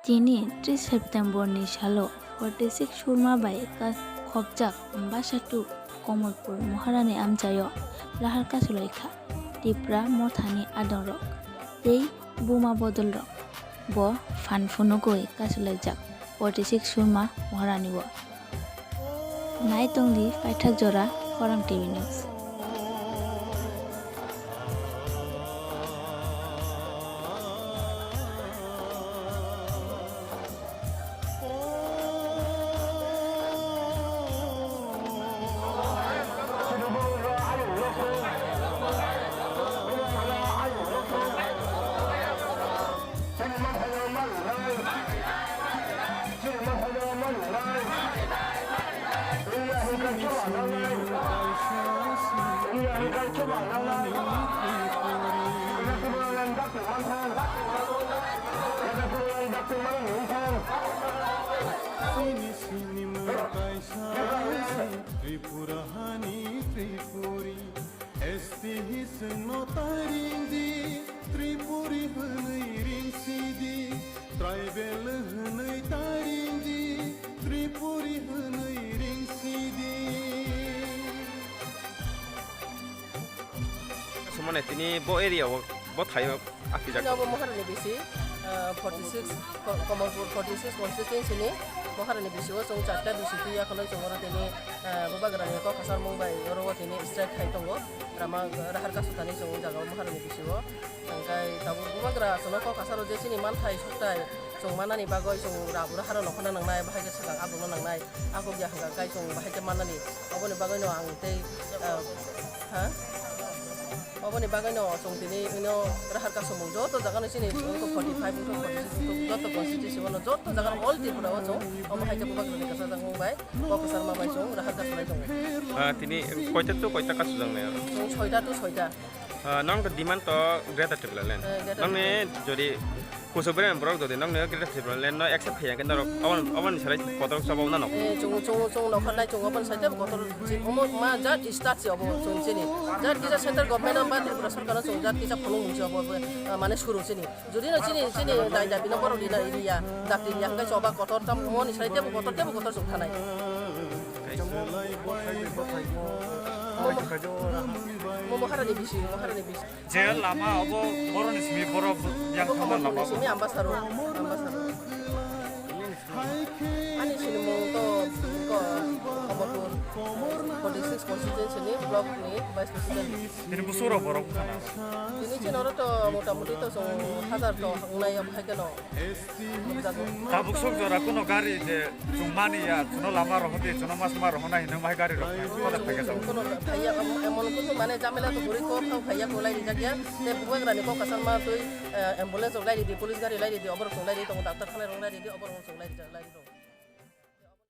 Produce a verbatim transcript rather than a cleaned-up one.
Tini tris September ni salo forty six Surma bai ka-, khopjak Ambasa two Kamalpur Maharani amchaio lahar kasulaikha Tipra Mothani adongrok tei buma bodolrok. Bo phan phunugwi kasulaijak forty six Surma Maharani o. Nai tongdi paithak jora Khorang T V News. Sini sini mung kaisa si Tripura hani Tripuri. S T hi swngno taringdi, Tripuri hwnwi ringsidi, tribal hwnwi taringdi, Tripuri hwnwi ringsidi. Sumane tini bo area o, bo thaio. Apijak. Chini obo Maharani bisi, ah, forty six, Ko-, Kamalpur forty six constituency ni Maharani bisi o chwng charta bisi twi yakhlai chwng oro tini, ah, bubagrani kok kwchar mung bai oro o tini strike khai tongo. Rama rahar kasu thani chwng o jaga o Maharani bisi o. Hingkai tabuk bubagra chwngno kok kwcharo je chini manthai sukthai chwng mannani bagwi chwng ra-, raharo nokhorna nangnai, bahai khe swkang abrukno nangnai. Akok ya hwnkha kai chwng bahai khe mannani. Oboni bagwino ang tei, ah, ha? Oboni bagwino chwng tini ino rahar kasumung joto jagano chini wngkha forty five wngkha forty six wngkha joto constituency bono joto jagano all Tripura o chwng omo hai khe bubagrani kwchajak mung bai kok kwchar ma bai chwng rahar kasulai tongo. Ah, tini koita to koita kasujak nai oro? Chwng soita to soita. Ah, nang to demand to Greater Tipraland. Eh, Greater Nang ni Tipraland. Jodi Kusu bwrwi borok jodi nokni Greater Tipraland no accept khaiya khe norok oboni, oboni sarai kotor chobao na nokho. Eh, chwng, chwng, chwng nokha nai chwng oboni saite kotor omo ma jat start se obo chwng chini. Jat kisa central government amba Tripura sarkar no chwng jat kisa phunuk mung se obo, ah, mane suru chini. Jodi no chini, chini dai dabi no borok rina riya, dakti riya hwnkhe choba kotor tam moni sarai tebo kotor, tebo kotor chwng thanai. Momo, momo harani bisi, momo harani bisi. Je lama obo boroni simi borok yang Obo thangma lama Komorpurni obo. Simi Ambasaro, Ambasaro. Ani sinimung to ko Komorpur forty six constituency ni block ni vice president. Tini busuro borok thana. Tini chinoro to mota moti to song hazar to wngnai obo hai keno. Tabuk sok jora kuno gari je chwng mani ya, chwngno lama rohor di, chwngno mas ma rohor nai hinwi mai gari rok phai, kodak phai khe tabuk. Kono phaiya, emon kuno mane jamela to guri kok thang phaiya kolai rijak ya, te bubagrani kok kasan ma twi, eh, ambulance rok lai ridi, police gari lai ridi, oborok chwng lai ridi, tongo doctor thanai rok lai ridi, oborok chwng lai ridi, lai ridi.